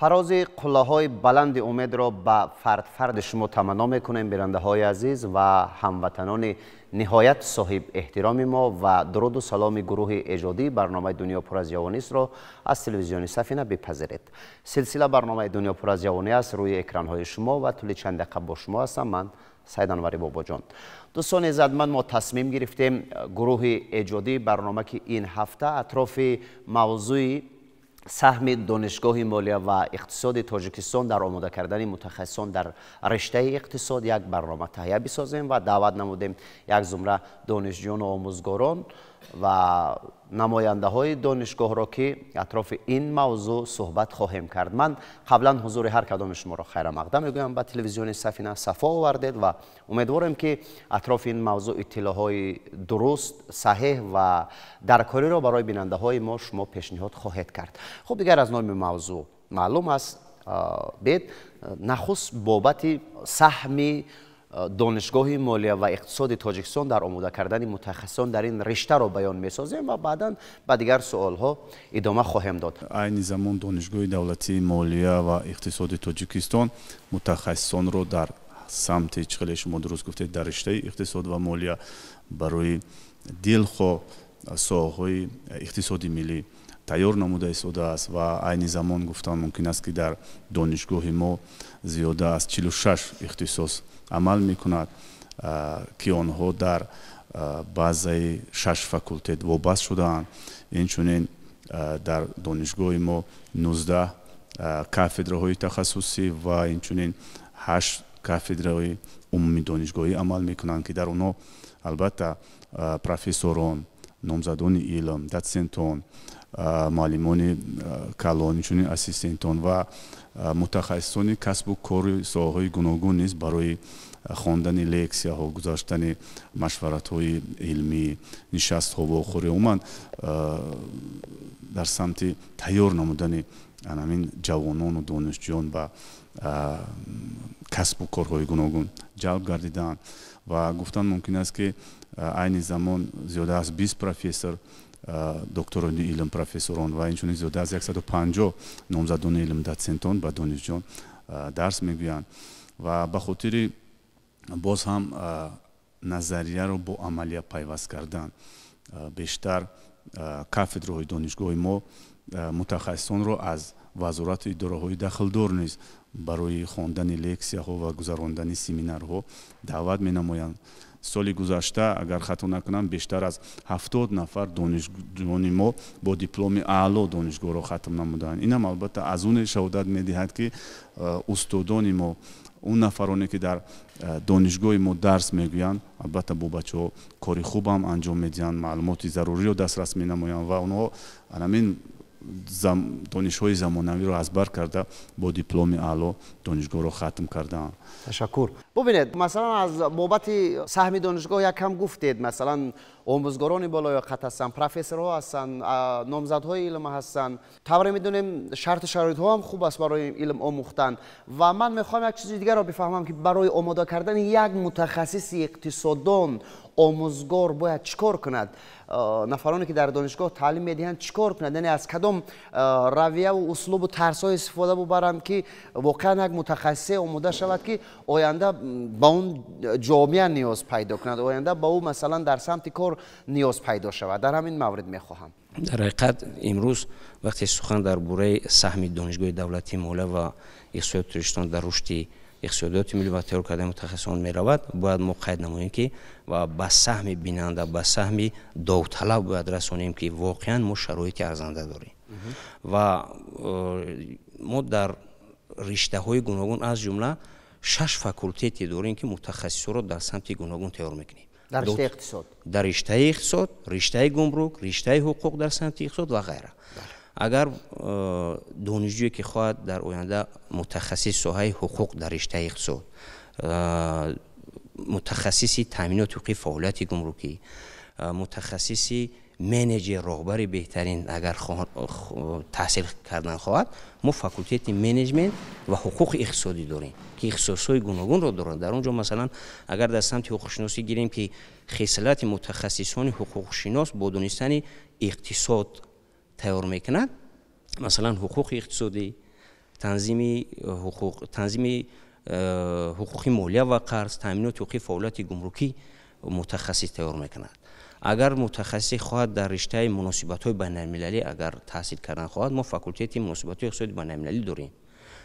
Фарози қуллаҳои баланди умедро ба фард фарди шумо таманно мекунем, бинандаҳои азиз ва ҳамватанони ниҳоят соҳиб эҳтироми мо, ва дуруду саломи гурӯҳи эҷодии барномаи «Дунё пур аз ҷавонист»-ро аз телевизиони Сафина бипазиред. Силсила барномаи «Дунё пур аз ҷавонӣ» аст рӯи экранҳои шумо ва тӯли чанд дақиқа бо шумо ҳастам ман, Саид Анвари Бобоҷон. Дӯстони иззатманд, мо тасмим гирифтем, гурӯҳи эҷодии барнома, ки ин ҳафта атрофи мавзӯи саҳми Донишгоҳи молия ва иқтисоди Тоҷикистон дар омода кардани мутахассисон дар риштаи иқтисод як барнома таҳия бисозем ва даъват намудем як зумра донишҷӯёну омӯзгорон ва намояндаҳои донишгоҳро, ки атрофи ин мавзӯъ суҳбат хоҳем кард. Ман қаблан ҳузури ҳар кадоми шуморо хайрамақдам мегӯям. Ба телевизиони Сафина сафо овардед ва умедворем, ки атрофи ин мавзӯъ иттилоъҳои дуруст, саҳеҳ ва даркориро барои бинандаҳои мо шумо пешниҳод хоҳед кард. Хуб, дигар аз номи мавзӯъ маълум аст. Бед нахуст бобати саҳми Донишгоҳи молия ва иқтисоди Тоҷикистон дар омода кардани мутахассисон дар ин риштаро баён месозем ва баъдан ба дигар суолҳо идома хоҳем дод. Айни замон Донишгоҳи давлатии молия ва иқтисоди Тоҷикистон мутахассисонро дар самти, чӣ хеле шумо дуруст гуфтед, дар риштаи иқтисод ва молия барои дилхоҳ соҳаҳои иқтисоди миллӣ тайёр намуда истодааст. Ва айни замон гуфтан мумкин аст, ки дар донишгоҳи мо зиёда аз 46 ихтисос амал мекунад, ки онҳо дар базаи шаш факултет вобаст шудаанд. Инчунин дар донишгоҳи мо 19 кафедраҳои тахассусӣ ва инчунин ҳашт кафедраҳои умумии донишгоҳӣ амал мекунанд, ки дар онҳо албатта профессорон, номзадони илм, дотсентон, муаллимони калон, инчунин ассистентон ва мутахассисони касбу кори соҳаҳои гуногун низ барои хондани лексияҳо, гузаштани машваратҳои илмӣ, нишастҳо, вохӯрӣ, умуман дар самти тайёр намудани ҳамин ҷавонону донишҷӯён ба касбу корҳои гуногун ҷалб гардидаанд. Ва гуфтан мумкин аст, ки айни замон зиёда аз 20 профессор, докторони илм, профессорон ва инчунин зиёда аз 150 номзадони илм, дотсентон ба донишҷӯён дарс мегӯянд. Ва ба хотири боз ҳам назарияро бо амалия пайваст кардан бештар, кафедраҳои донишгоҳи мо мутахассисонро аз вазорату идораҳои дахлдор низ барои хондани лексияҳо ва гузарондани семинарҳо даъват менамоянд. Соли гузашта, агар хато накунам, бештар аз 70 нафар донишҷӯёни мо бо дипломи аъло донишгоҳро хатм намуданд. Инам албатта аз оне шаҳодат медиҳад, ки устодони мо, он нафароне, ки дар донишгоҳи мо дарс мегӯянд, албатта бо бачаҳо кори хубам анҷом медиҳанд, маълумоти заруриро дастрас менамоянд ва онҳо ҳамин донишҳои замонавиро аз бар карда, бо дипломи аъло донишгоҳро хатм кардаанд. Ташаккур. Бубинед, масалан, аз бобати саҳми донишгоҳ якам гуфтед. Масалан, омӯзгорони болояқат ҳастанд, профессорҳо ҳастанд, номзадҳои илм ҳастанд. Тавре медонем, шарту шароитҳо ҳам хуб аст барои илм омӯхтан. Ва ман мехоҳам як чизи дигарро бифаҳмам, ки барои омода кардани як мутахассиси иқтисоддон омӯзгор бояд чӣ кор кунад, нафароне, ки дар донишгоҳ таълим медиҳанд, чӣ кор кунад, яъне аз кадом равияву услубу тарзҳо истифода бубаранд, ки воқеан як мутахассисе омода шавад, ки оянда ба он ҷомеа ниёз пайдо кунад, оянда ба ӯ, масалан, дар самти кор ниёз пайдо шавад. Дар ҳамин маврид мехоҳам. Дар ҳақиқат, имрӯз вақте сухан дар бораи саҳми Донишгоҳи давлатии молия ва иқтисодиёти Тоҷикистон дар рушди иқтисодиёти миллӣ ва тайёр кардани мутахассисон меравад, бояд мо қайд намоем, ки ва ба саҳми бинанда, ба саҳми довталаб бояд расонем, ки воқеан мо шароити арзанда дорем ва мо дар риштаҳои гуногун, аз ҷумла шаш факултете дорем, ки мутахассисонро дар самти гуногун тайёр мекунем. Дар риштаи иқтисод? Дар риштаи иқтисод, риштаи гумрук, риштаи ҳуқуқ дар самти иқтисод ва ғайра. Агар донишҷӯе, ки хоҳад дар оянда мутахассиси соҳаи ҳуқуқ дар риштаи иқтисод, мутахассиси таъминоти ҳуқуқии фаъолияти гумрукӣ, мутахассиси менеҷер, роҳбари беҳтарин агар таҳсил кардан хоҳад, мо факултети менеҷмент ва ҳуқуқи иқтисодӣ дорем, ки ихтисосҳои гуногунро доранд. Дар он ҷо, масалан, агар дар самти ҳуқуқшиносӣ гирем, ки хислати мутахассисони ҳуқуқшинос бо донистани иқтисод тайёр мекунад, масалан, ҳуқуқи иқтисодӣ, Танзими ҳуқуқ, танзими ҳуқуқи молия ва қарз, таъминоти ҳуқуқи фаъолияти гумрукӣ мутахассис тайёр мекунад. Агар мутахассисе хоҳад дар риштаи муносибатҳои байналмилалӣ агар таҳсил кардан хоҳад, мо факултети муносибатҳои иқтисоди байналмилалӣ дорем.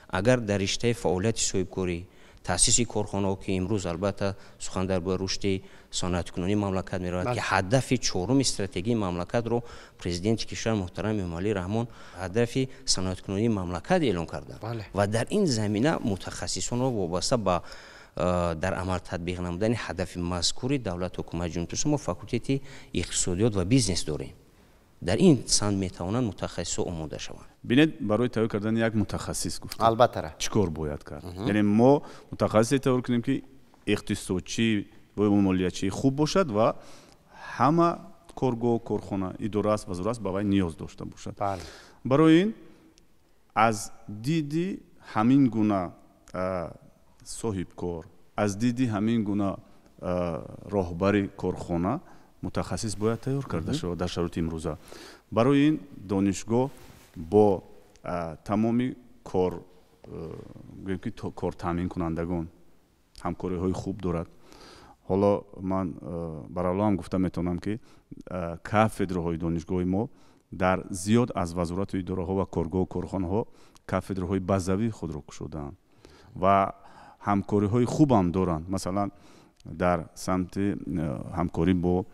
Агар дар риштаи фаъолияти соҳибкорӣ, таъсиси корхонаҳо, ки имрӯз албатта сухан дар бораи рушди саноаткунонии мамлакат меравад, ки ҳадафи чоруми стратегии мамлакатро президенти кишвар муҳтарам Эмомалӣ Раҳмон ҳадафи саноаткунонии мамлакат эълон карданд ва дар ин замина мутахассисонро вобаста ба дар амал татбиқ намудани ҳадафи мазкури давлат, ҳукумати Ҷумҳурии Тоҷикистон мо факултети иқтисодиёт ва бизнес дорем. Дар ин самт метавонанд мутахассисо омода шаванд. Бинед, барои тайёр кардани як мутахассис гуфтем, албатта, чӣ кор бояд кард? Яъне мо мутахассисе тайёр кунем, ки иқтисодчӣ ва молиячии хуб бошад ва ҳама коргоҳ, корхона, идора аст, вазорат аст, ба вай ниёз дошта бошад. Барои ин аз диди ҳамин гуна соҳибкор, аз диди ҳамин гуна роҳбари корхона мутахассис бояд тайёр карда шавад дар шароити имрӯза. Барои ин донишгоҳ бо тамоми кор, гӯем ки кортаъминкунандагон ҳамкориҳои хуб дорад. Ҳоло ман баралло ҳам гуфта метавонам, ки кафедраҳои донишгоҳи мо дар зиёд аз вазорату идораҳо ва коргоҳу корхонаҳо кафедраҳои базавии худро кушодаанд ва ҳамкориҳои хубам доранд. Масалан, дар самти ҳамкорӣ бо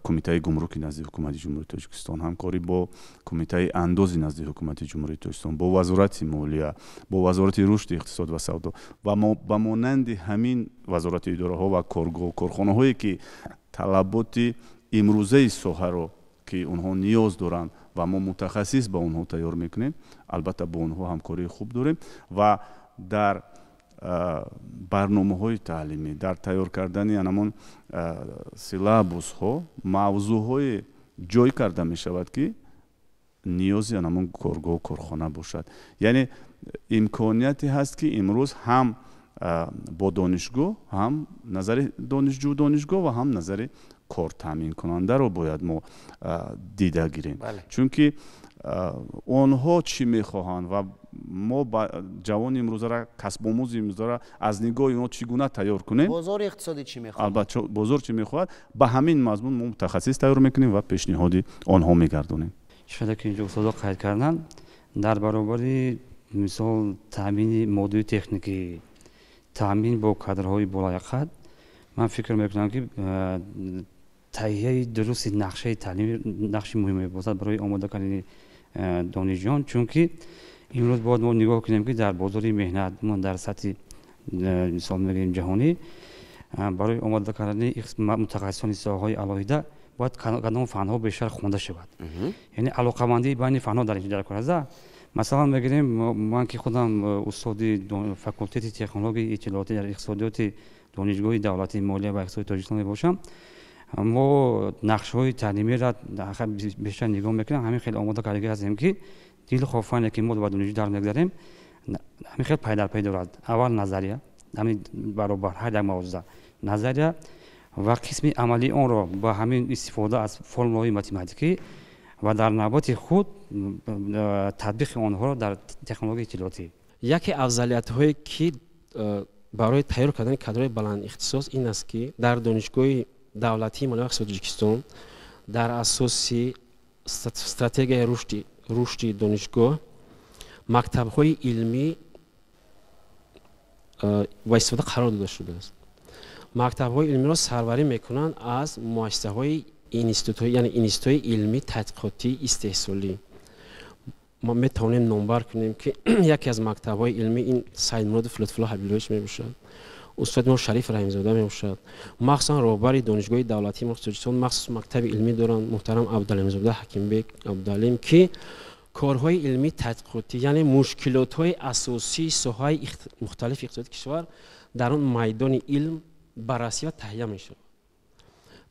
кумитаи гумруки назди ҳукумати Ҷумҳурии Тоҷикистон, ҳамкорӣ бо кумитаи андози назди ҳукумати Ҷумҳурии Тоҷикистон, бо вазорати молия, бо вазорати рушди иқтисод ва савдо ва ба монанди ҳамин вазорати идораҳо ва коргоҳу корхонаҳое, ки талаботи имрӯзаи соҳаро, ки онҳо ниёз доранд ва мо мутахассис ба онҳо тайёр мекунем, албатта бо онҳо ҳамкории хуб дорем ва дар барномаҳои таълимӣ, дар тайёр кардани анамон силабусҳо мавзӯъҳое ҷой карда мешавад, ки ниёзи анамон коргоҳу корхона бошад. Яъне имконияте ҳаст, ки имрӯз ҳам бо донишгоҳ, ҳам назари донишҷӯ донишгоҳ ва ҳам назари кортаъминкунандаро бояд мо дида гирем, чунки онҳо чӣ мехоҳанд ва мо ба ҷавони имрӯзара, касбомӯзи имрӯзара аз нигоҳи онҳо чӣ гуна тайёр кунем, бозори иқтисодӣ чӣ мехоҳад, албатта бозор чӣ мехоҳад, ба ҳамин мазмун мо мутахассис тайёр мекунем ва пешниҳоди онҳо мегардонем. Чӣ ки инҷо устодо қайд карданд, дар баробари мисол таъмини моддию техникӣ, таъмин бо кадрҳои болояқад, ман фикр мекунам, ки таҳияи дурусти нақшаи таълимӣ нақши муҳим мебозад барои омода кардани донишҷӯён, чунки имрӯз бояд мо нигоҳ кунем, ки дар бозори меҳнат мо дар сатҳи мисол мегӯем ҷаҳонӣ барои омода кардани мутахассисони соҳаҳои алоҳида бояд кадом фанҳо бештар хонда шавад, яъне алоқамандии байни фанҳо дар инҷо дар кор аст. Масалан мегирем, ман ки худам устоди факултети технологияи иттилоотӣ дар иқтисодиёти Донишгоҳи давлатии молия ва иқтисоди Тоҷикистон мебошам, мо нақшҳои таълимиро бештар нигоҳ мекунем. Ҳамин хел омода кардагӣ ҳастем, ки дилхоҳ фане ки мо ба донишҷӯ дар мегзарем, ҳамин хел пайдарпай дорад: аввал назария, ҳамин баробар ҳар як мавзӯъ назария ва қисми амалии онро ба ҳамин истифода аз формулаҳои математикӣ ва дар навбати худ татбиқи онҳоро дар технологияи иттилоотӣ. Яке афзалиятҳое, ки барои тайёр кардани кадрҳои баландихтисос, ин аст, ки дар Донишгоҳи давлатии молия иқтисоди Тоҷикистон дар асоси стратегияи рушди донишгоҳ мактабҳои илмӣ ва истифода қарор дода шудааст. Мактабҳои илмиро сарварӣ мекунанд аз муассисаҳои институтҳои, яъне институтҳои илмӣ, тадқиқотӣ, истеҳсолӣ. Мо метавонем номбар кунем, ки яке аз мактабҳои илмӣ ин Саидмуродов Лутфулло Ҳабибуллович мебошад, устоди мо Шариф Раҳимзода мебошад. Махсусан роҳбари Донишгоҳи давлатии мо Тоҷикистон махсус мактаби илмӣ доранд, муҳтарам Абдуалимзода Ҳакимбек Абдуалим, ки корҳои илмӣ тадқиқотӣ, яъне мушкилотҳои асосии соҳаи мухталифи иқтисоди кишвар дар он майдони илм баррасӣ ва таҳия мешавад,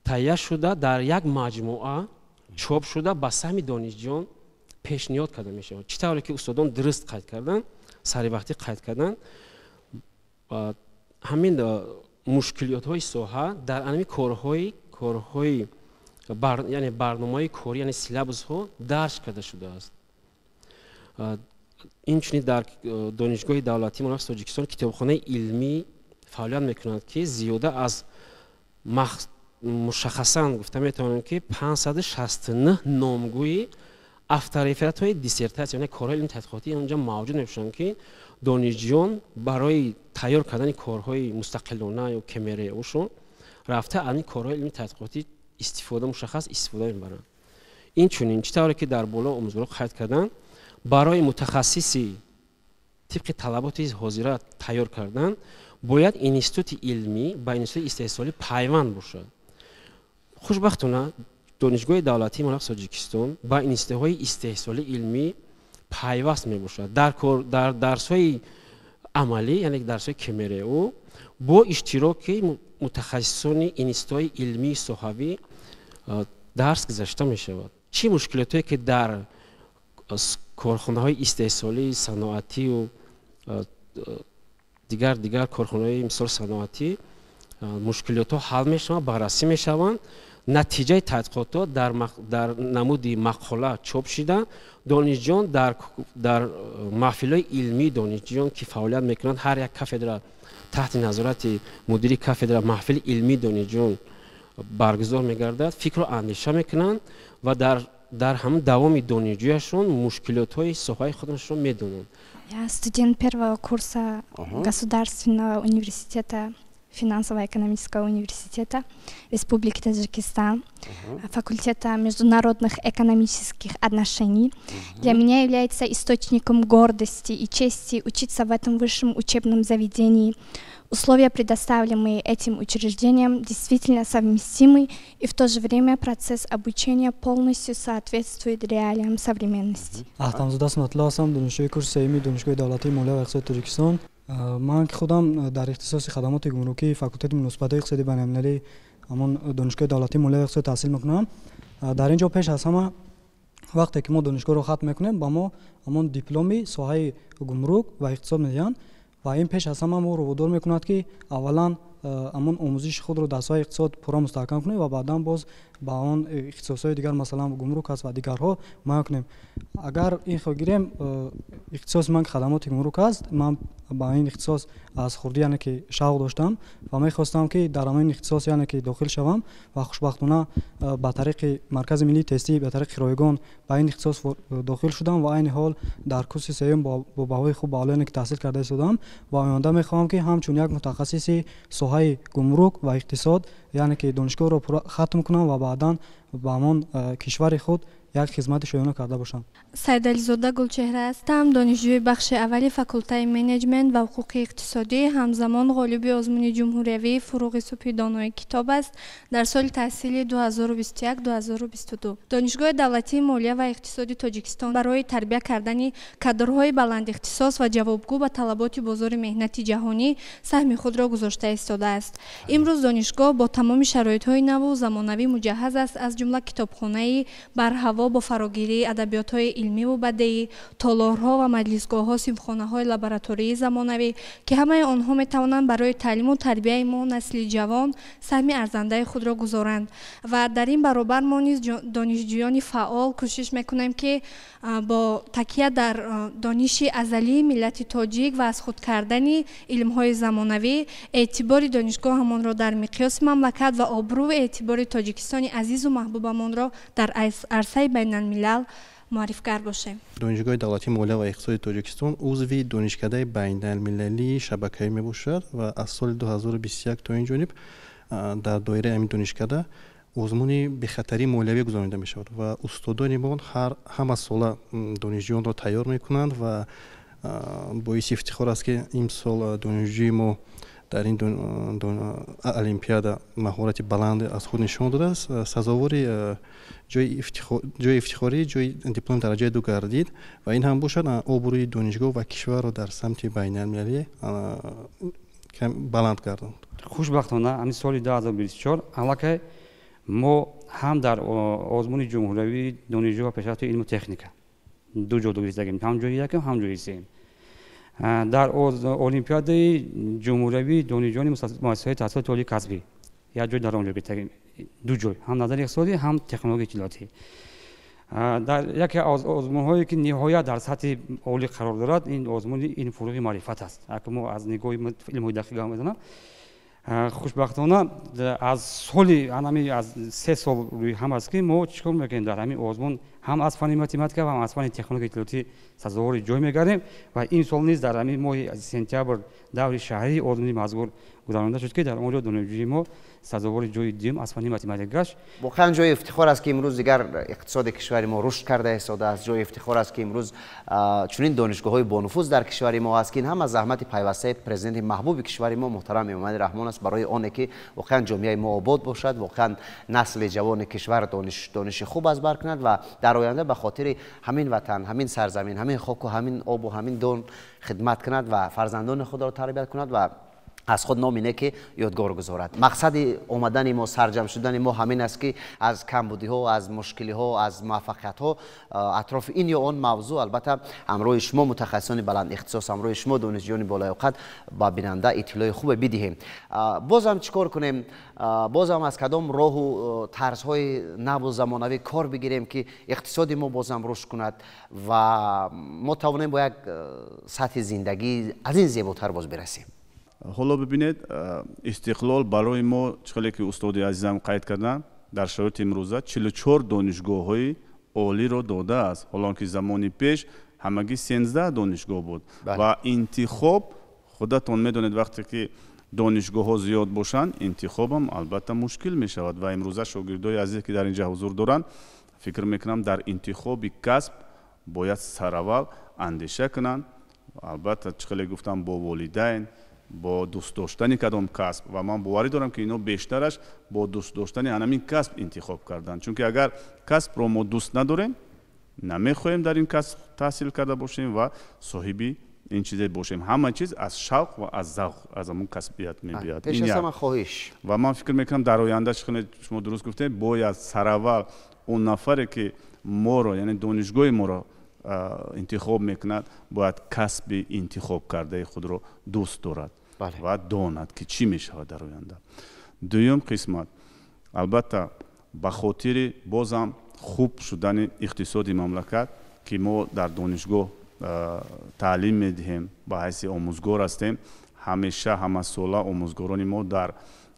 таҳия шуда, дар як маҷмӯа чоп шуда, ба саҳми донишҷӯён пешниҳод карда мешавад. Чӣ тавре ки устодон дуруст қайд карданд, саривақтӣ қайд карданд, ҳамин мушкилиётҳои соҳа дар анами корҳои яъне барномаҳои корӣ, яъне силабусҳо дарҷ карда шудааст. Инчунин дар Донишгоҳи давлатии молия Тоҷикистон китобхонаи илмӣ фаъолият мекунад, ки зиёда аз, мушаххасан гуфта метавонем, ки 569 номгӯи авторефератҳои диссертатсия, яъне корҳои илми тадқиқотӣ онҷа мавҷуд мебошанд, ки донишҷӯён барои тайёр кардани корҳои мустақилона ё КМРОшон рафта аз ин корҳои илми тадқиқотӣ истифода, мушаххас истифода мебаранд. Инчунин, чӣ тавре ки дар боло омӯзгорон қайд карданд, барои мутахассиси тибқи талаботи ҳозира тайёр кардан бояд институти илмӣ ба институти истеҳсолӣ пайванд бошад. Хушбахтона, Донишгоҳи давлатии молияи Тоҷикистон ба институтҳои истеҳсолии илмӣ пайваст мебошад. Дар дарсҳои амалӣ, яъне дарсҳои КМРУ, бо иштироки мутахассисони институтҳои илмии соҳавӣ дарс гузашта мешавад. Чӣ мушкилотое ки дар корхонаҳои истеҳсолии саноатию дигар корхонаҳои, мисол, саноатӣ мушкилотҳо ҳал мешаванд, баррасӣ мешаванд, натиҷаи тадқиқотҳо дар намуди мақола чоп шида, донишҷӯён дар маҳфилҳои илмии донишҷӯён, ки фаъолият мекунанд, ҳар як кафедра таҳти назорати мудири кафедра маҳфили илмии донишҷӯён баргузор мегардад, фикру андеша мекунанд ва дар ҳамин давоми донишҷӯяшон мушкилотҳои соҳаи худашонро медонанд. Я студент первого курса Государственного университета, финансово-экономического университета Республики Таджикистан, факультета международных экономических отношений. Для меня является источником гордости и чести учиться в этом высшем учебном заведении. Условия, предоставляемые этим учреждением, действительно совместимы, и в то же время процесс обучения полностью соответствует реалиям современности. Ахтамзода Сунатулло ҳастам, донишҷӯи курси сеюми Донишгоҳи давлатии молия ва иқтисоди Тоҷикистон. Ман ки худам дар ихтисоси хадамоти гумрукии факултети муносибатҳои иқтисоди байналмилалии ҳамон Донишгоҳи давлатии молия ва иқтисод таҳсил мекунам. Дар ин ҷо пеш аз ҳама, вақте ки мо донишгоҳро хатм мекунем, ба мо ҳамон дипломи соҳаи гумрук ва иқтисод медиҳанд ва ин пеш аз ҳама моро водор мекунад, ки аввалан ҳамон омӯзиши худро дар соҳаи иқтисод пурра мустаҳкам кунем ва баъдан боз ба он ихтисосҳои дигар, масалан, гумрук аст ва дигарҳо, муайян кунем. Агар ин хел гирем, ихтисоси ман ки хадамоти гумрук аст, ман ба ин ихтисос аз хурдӣ, яъне ки, шавқ доштам ва мехостам, ки дар ҳамин ихтисос, яъне ки, дохил шавам ва хушбахтона ба тариқи Маркази миллии тестӣ, ба тариқи ройгон ба ин ихтисос дохил шудам ва айни ҳол дар курси сеюм бо баҳои хуб ба оло, яъне ки, таҳсил карда истодам ва оянда мехоҳам, ки ҳамчун як мутахассиси соҳаи гумрук ва иқтисод, яъне ки, донишгоҳро хатм кунам ва баъдан ба ҳамон кишвари худ як хизмати шоёна карда бошам. Сайдализода Гулчеҳра ҳастам, донишҷӯи бахши аввали факултаи менеҷмент ва ҳуқуқи иқтисодӣ, ҳамзамон ғолиби озмуни ҷумҳуриявии «Фуруғи субҳи донои китоб» аст дар соли таҳсили 2021-2022. Донишгоҳи давлатии молия ва иқтисоди Тоҷикистон барои тарбия кардани кадрҳои баландихтисос ва ҷавобгӯ ба талаботи бозори меҳнати ҷаҳонӣ саҳми худро гузошта истодааст. Имрӯз донишгоҳ бо тамоми шароитҳои наву замонавӣ муҷаҳҳаз аст, аз ҷумла китобхонаи барҳаво бо фарогирии адабиётҳои илмиву бадеӣ, толорҳо ва маҷлисгоҳҳо, синфхонаҳои лаборатории замонавӣ, ки ҳамаи онҳо метавонанд барои таълиму тарбияи мо, насли ҷавон, саҳми арзандаи худро гузоранд. Ва дар ин баробар мо низ, донишҷӯёни фаъол, кӯшиш мекунем, ки бо такя дар дониши азалии миллати тоҷик ва аз худ кардани илмҳои замонавӣ эътибори донишгоҳамонро дар миқёси мамлакат ва обрӯву эътибори Тоҷикистони азизу маҳбубамонро дар арсаи байналмилал муаррифгар бошем. Донишгоҳи давлатии молия ва иқтисоди Тоҷикистон узви Донишкадаи байналмилалии шабакавӣ мебошад ва аз соли 2021 то ин ҷониб дар доираи ҳамин донишкада озмуни бехатарии молиявӣ гузаронида мешавад ва устодони мо ҳама сола донишҷӯёнро тайёр мекунанд. Ва боиси ифтихор аст, ки имсол донишҷӯи мо дар ин олимпиада маҳорати баланде аз худ нишон додааст, сазовори ҷои ифтихорӣ, ҷои дипломи дараҷаи ду гардид ва ин ҳам бошад, обрӯи донишгоҳ ва кишварро дар самти байналмилалӣ баланд гардонд. Хушбахтона, ҳамин соли 2024 аллакай мо ҳам дар озмуни ҷумҳуриявии донишҷӯ ва пешрафти илму техника ду ҷо гирифтагем, ҳам ҷои якум, ҳам ҷои сеюм. Дар олимпиадаи ҷумҳуриявии донишҷӯёни муассисаҳои таҳсилоти олии касбӣ як ҷой дар он ҷо гирифтагем, ду ҷой, ҳам назари иқтисодӣ, ҳам технологияи иттилоотӣ. Дар яке аз озмунҳое ки ниҳоят дар сатҳи олӣ қарор дорад, ин озмуни ин фуруғи маърифат аст. Агар мо аз нигоҳи илмҳои дақиқ гап мезанам, хушбахтона аз соли анами аз 3 сол рӯи ҳам аст, ки мо чӣ кор мекунем дар ҳамин озмун, ҳам аз фанни математика ва ҳам аз фанни технологияи иттилоотӣ сазовори ҷой мегардем. Ва ин сол низ дар ҳамин моҳи сентябр даври шаҳрии озмуни мазкур гузаронида шуд, ки дар он ҷо донишҷӯи мо сазовори ҷои дуюм аз фанни математика гашт. Воқеан ҷои ифтихор аст, ки имрӯз дигар иқтисоди кишвари мо рушд карда истодааст. Ҷои ифтихор аст, ки имрӯз чунин донишгоҳҳои бонуфуз дар кишвари мо ҳаст, ки ин ҳама заҳмати пайвастаи президенти маҳбуби кишвари мо муҳтарам Эмомалӣ Раҳмон аст, барои оне ки воқеан ҷомеаи мо обод бошад, воқеан насли ҷавони кишвар дониши хуб аз бар кунад ва дар оянда ба хотири ҳамин ватан, ҳамин сарзамин, ҳамин хоку, ҳамин обу ҳамин дон хидмат кунад ва фарзандони худро тарбият кунад ва аз худ номи неки ёдгор гузорад. Мақсади омадани мо, сарҷамъ шудани мо ҳамин аст, ки аз камбудиҳо, аз мушкилиҳо, аз муваффақиятҳо атрофи ин ё он мавзӯъ албатта ҳамроҳи шумо мутахассисони баланд ихтисос, ҳамроҳи шумо донишҷӯёни болаёқат ба бинанда иттилои хубе бидиҳем. Бозам чӣ кор кунем? Бозам аз кадом роҳу тарзҳои наву замонавӣ кор бигирем, ки иқтисоди мо бозам рушд кунад ва мо тавонем бо як сатҳи зиндагӣ аз ин зеботар боз бирасем? Ҳоло бибинед, Истиқлол барои мо, чӣ хеле ки устоди азизам қайд карданд, дар шароити имрӯза 44 донишгоҳҳои олиро додааст, ҳолон ки замони пеш ҳамагӣ 13 донишгоҳ буд. Ва интихоб, худатон медонед, вақте ки донишгоҳҳо зиёд бошанд, интихобам албатта мушкил мешавад. Ва имрӯза шогирдои азизе, ки дар инҷа ҳузур доранд, фикр мекунам, дар интихоби касб бояд сараввал андеша кунанд, албатта, чӣ хеле гуфтам, бо волидайн, бо дӯст доштани кадом касб. Ва ман боварӣ дорам, ки ино бештараш бо дӯст доштани ҳамин касб интихоб карданд, чунки агар касбро мо дӯст надорем, намехоҳем дар ин касб таҳсил карда бошем ва соҳиби ин чизе бошем. Ҳама чиз аз шавқ ва аз завқ, аз ҳамун касбият мебиёд. Пеш аз ҳама хоҳиш. Ва ман фикр мекунам, дар оянда, шумо дуруст гуфтед, бояд сараввал он нафаре, ки моро, яъне донишгоҳи моро интихоб мекунад, бояд касби интихоб кардаи худро дӯст дорад ва донад, ки чӣ мешавад дар оянда. Дуюм қисмат, албатта, ба хотири бозам хуб шудани иқтисоди мамлакат, ки мо дар донишгоҳ таълим медиҳем, ба ҳайси омӯзгор ҳастем, ҳамеша ҳамасола омӯзгорони мо дар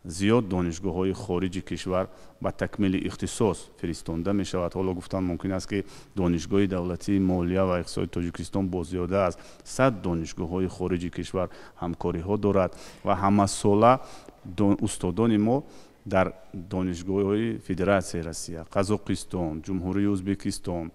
зиёд донишгоҳҳои хориҷи кишвар ба такмили ихтисос фиристонда мешавад. Ҳоло гуфтан мумкин аст, ки Донишгоҳи давлатии молия ва иқтисоди Тоҷикистон бо зиёда аз 100 донишгоҳҳои хориҷи кишвар ҳамкориҳо дорад ва ҳамасола устодони мо дар донишгоҳҳои Федератсияи Россия, Қазоқистон, Ҷумҳурии Ӯзбекистон,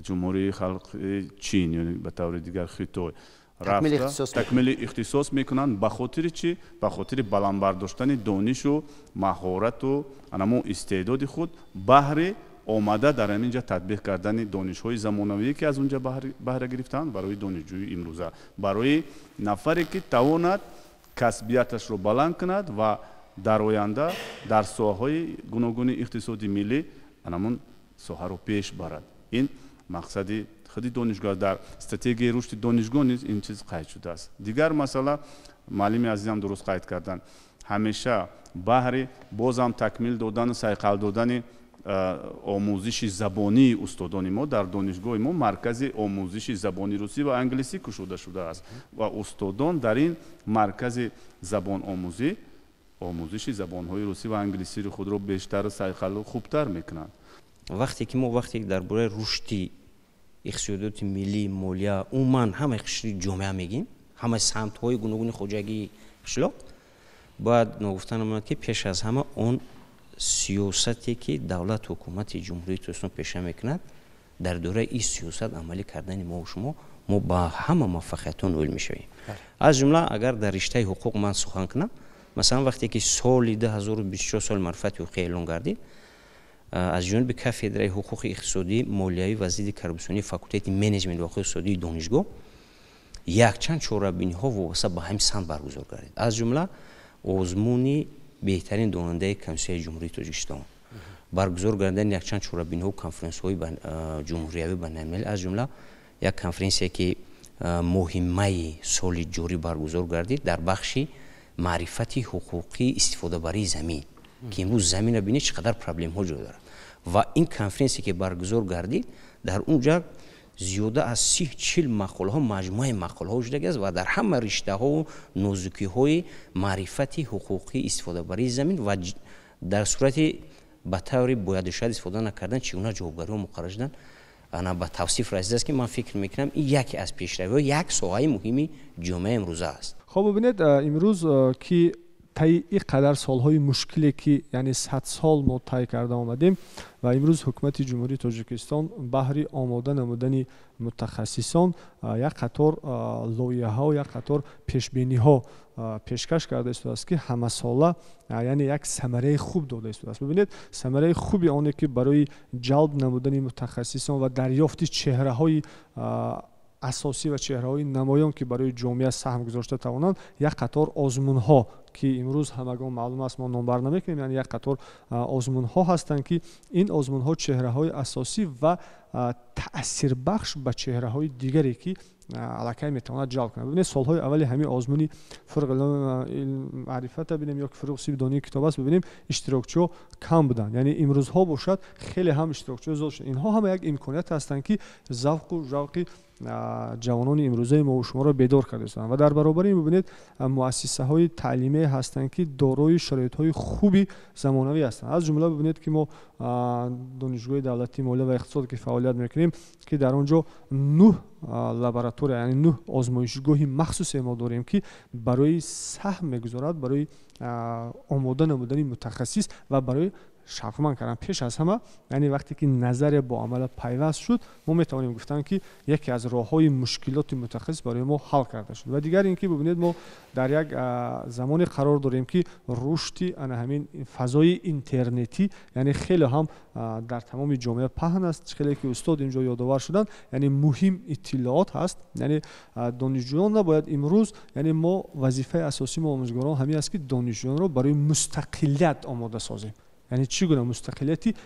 Ҷумҳурии Халқи Чин, ба таври дигар Хитой рафта такмили ихтисос мекунанд. Ба хотири чӣ? Ба хотири баланд бардоштани донишу маҳорату анамун истеъдоди худ, баҳри омада дар ҳамин ҷа татбиқ кардани донишҳои замонавие, ки аз он ҷа баҳра гирифтанд, барои донишҷӯи имрӯза, барои нафаре, ки тавонад касбияташро баланд кунад ва дар оянда дар соҳаҳои гуногуни иқтисоди миллӣ анамун соҳаро пеш барад. Ин мақсади худи донишгоҳ, дар стратегияи рушди донишгоҳ низ ин чиз қайд шудааст. Дигар масъала, муаллими азизам дуруст қайд карданд, ҳамеша баҳри бозам такмил додану сайқал додани омӯзиши забонии устодони мо дар донишгоҳи мо маркази омӯзиши забони русӣ ва англисӣ кушода шудааст ва устодон дар ин маркази забономӯзӣ омӯзиши забонҳои русӣ ва англисиро худро бештар сайқалу хубтар мекунанд. Вақте ки мо вақте дар бораи рушди иқтисодиёти миллӣ, молия, умуман ҳамаи қишри ҷомеа мегӯем, ҳамаи самтҳои гуногуни хоҷагии қишлоқ, бояд ногуфта намонад, ки пеш аз ҳама он сиёсате, ки давлат, ҳукумати Ҷумҳурии Тоҷикистон пеша мекунад, дар доираи ин сиёсат амалӣ кардани мову шумо мо ба ҳама муваффақиятҳо ноил мешавем. Аз ҷумла, агар дар риштаи ҳуқуқ ман сухан кунам, масалан, вақте ки соли 2024 соли маърифати ҳуқуқӣ эълон гардид, аз ҷониби кафедраи ҳуқуқи иқтисодӣ, молиявӣ ва зидди коррупсионии факултети менеҷмент ва ҳуқуқи иқтисодии донишгоҳ якчанд чорабиниҳо вобаста ба ҳамин самт баргузор гардид. Аз ҷумла озмуни беҳтарин донандаи Конститутсияи Ҷумҳурии Тоҷикистон, баргузор гардидани якчанд чорабиниҳо, конференсҳои ҷумҳуриявӣ, байналмилалӣ, аз ҷумла як конференсия, ки моҳи майи соли ҷорӣ баргузор гардид дар бахши маърифати ҳуқуқии истифодабарии замин, ки имрӯз заминро бинед, чӣ қадар проблемҳо ҷой дорад. Ва ин конференсия ки баргузор гардид, дар он ҷа зиёда аз 30-40 мақолаҳо, маҷмӯаи мақолаҳо шудагиаст ва дар ҳама риштаҳову нозукиҳои маърифати ҳуқуқӣ истифодабарии замин ва дар сурати ба таври бояду шояд истифода накардан чӣ гуна ҷавобгариҳо муқаррар шуданд, ана ба тавсиф расидааст, ки ман фикр мекунам, ин яке аз пешравиҳо як соҳаи муҳими ҷомеаи имрӯза аст. Хоб, бибинед, имрӯз ки таи ин қадар солҳои мушкиле ки, яъне 100 сол мо тай карда омадем, ва имрӯз ҳукумати Ҷумҳурии Тоҷикистон баҳри омода намудани мутахассисон як қатор лоиҳаҳо, як қатор пешбиниҳо пешкаш карда истодааст, ки ҳамасола, яъне як самараи хуб дода истодааст. Бибинед, самараи хуби оне ки барои ҷалб намудани мутахассисон ва дарёфти чеҳраҳои асосӣ ва чеҳраҳои намоён, ки барои ҷомеа саҳм гузошта тавонанд, як қатор озмунҳо, ки имрӯз ҳамагон маълум аст, мо номбар намекунем, яъне як қатор озмунҳо ҳастанд, ки ин озмунҳо чеҳраҳои асосӣ ва таъсирбахш ба чеҳраҳои дигаре ки аллакай метавонад ҷалб кунад. Бибинед, солҳои аввали ҳамин озмуни фурӯғи маърифата бинем ё ки фурӯғи субҳи донии китоб аст, бибинем, иштирокчиҳо кам буданд, яъне имрӯзҳо бошад, хеле ҳам иштирокчиҳо зиёд шуданд. Инҳо ҳама як имконият ҳастанд, ки завқу шавқи ҷавонони имрӯзаи мову шуморо бедор карда истоданд. Ва дар баробари ин, бибинед, муассисаҳои таълимие ҳастанд, ки дорои шароитҳои хуби замонавӣ ҳастанд. Аз ҷумла бибинед, ки мо Донишгоҳи давлатии молия ва иқтисод ки фаъолият мекунем, ки дар он ҷо нӯҳ лаборатория, яъне нӯҳ озмоишгоҳи махсусе мо дорем, ки барои саҳм мегузорад барои омода намудани мутахассис ва барои шавқманд кардан пеш аз ҳама. Яъне вақте ки назария бо амала пайваст шуд, мо метавонем гуфтан, ки яке аз роҳҳои мушкилоти мутахассис барои мо ҳал карда шуд. Ва дигар ин ки бибинед, мо дар як замоне қарор дорем, ки рушди ана ҳамин фазои интернетӣ, яъне хеле ҳам дар тамоми ҷомеа паҳн аст. Хеле ки устод инҷо ёдовар шуданд, яъне муҳим иттилоот ҳаст. Яъне донишҷӯён набояд имрӯз, яъне мо вазифаи асосии мо омӯзгорон ҳамин аст, ки донишҷӯёнро барои мустақиллият омода созем. Яъне чӣ гуна мустақиллияти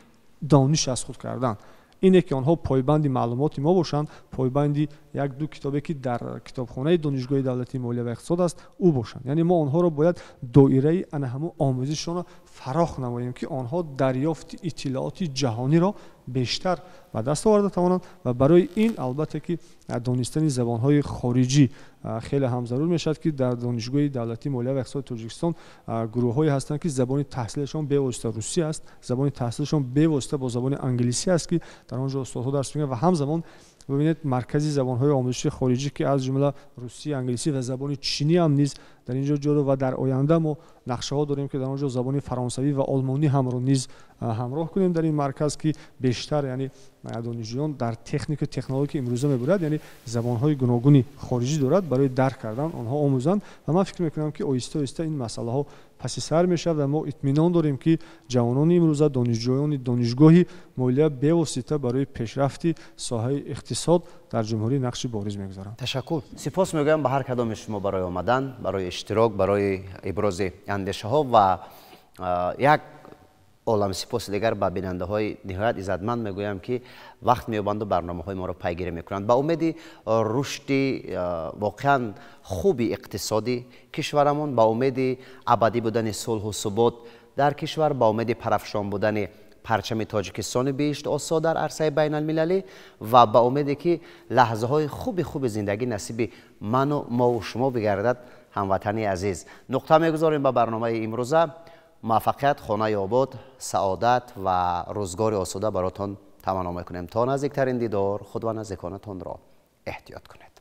дониш аз худ кардан? Ине ки онҳо пойбанди маълумоти мо бошанд, пойбанди як ду китобе ки дар китобхонаи Донишгоҳи давлатии молия ва иқтисод аст, ӯ бошанд. Яъне мо онҳоро бояд доираи ана ҳамун омӯзишонро фарох намоем, ки онҳо дарёфти иттилооти ҷаҳониро бештар ба даст оварда тавонанд. Ва барои ин, албатта, ки донистани забонҳои хориҷӣ хеле ҳам зарур мешавад, ки дар Донишгоҳи давлатии молия ва иқтисоди Тоҷикистон гурӯҳҳое ҳастанд, ки забони таҳсилашон бевосита русӣ аст, забони таҳсилашон бевосита бо забони англисӣ аст, ки дар он ҷо устодҳо дарс мегӯянд. Ва ҳамзамон бибинед, маркази забонҳои омӯзиши хориҷӣ, ки аз ҷумла русӣ, англисӣ ва забони чинӣ ҳам низ дар ин ҷо ҷо ва дар оянда мо нақшаҳо дорем, ки дар он ҷо забони фаронсавӣ ва олмонӣ ҳамро низ ҳамроҳ кунем дар ин марказ, ки бештар, яъне донишҷӯён дар технику технология ки имрӯза мебурад, яъне забонҳои гуногуни хориҷӣ дорад, барои дарк кардан онҳо омӯзанд. Ва ман фикр мекунам, ки оҳиста оҳиста ин масъалаҳо паси сар мешавад ва мо итминон дорем, ки ҷавонони имрӯза, донишҷӯёни Донишгоҳи молия бевосита барои пешрафти соҳаи иқтисод дар ҷумҳурӣ нақши бориз мегузоранд. Ташаккур, сипос мегӯям ба ҳар кадоми шумо барои омадан, барои иштирок, барои ибрози андешаҳо ва як олам сипоси дигар ба бинандаҳои ниҳоят иззатманд мегӯям, ки вақт меёбанду барномаҳои моро пайгирӣ мекунанд. Ба умеди рушди воқеан хуби иқтисоди кишварамон, ба умеди абадӣ будани сулҳу субот дар кишвар, ба умеди парафшон будани парчами Тоҷикистони биҳиштосо дар арсаи байналмилалӣ ва ба умеде ки лаҳзаҳои хуби хуби зиндагӣ насиби ману мову шумо бигардад. Ҳамватани азиз, нуқта мегузорем ба барномаи имрӯза. Муваффақият, хонаи обод, саодат ва рӯзгори осуда баротон таманно мекунем. То наздиктарин дидор, худ ва наздиконатонро эҳтиёт кунед.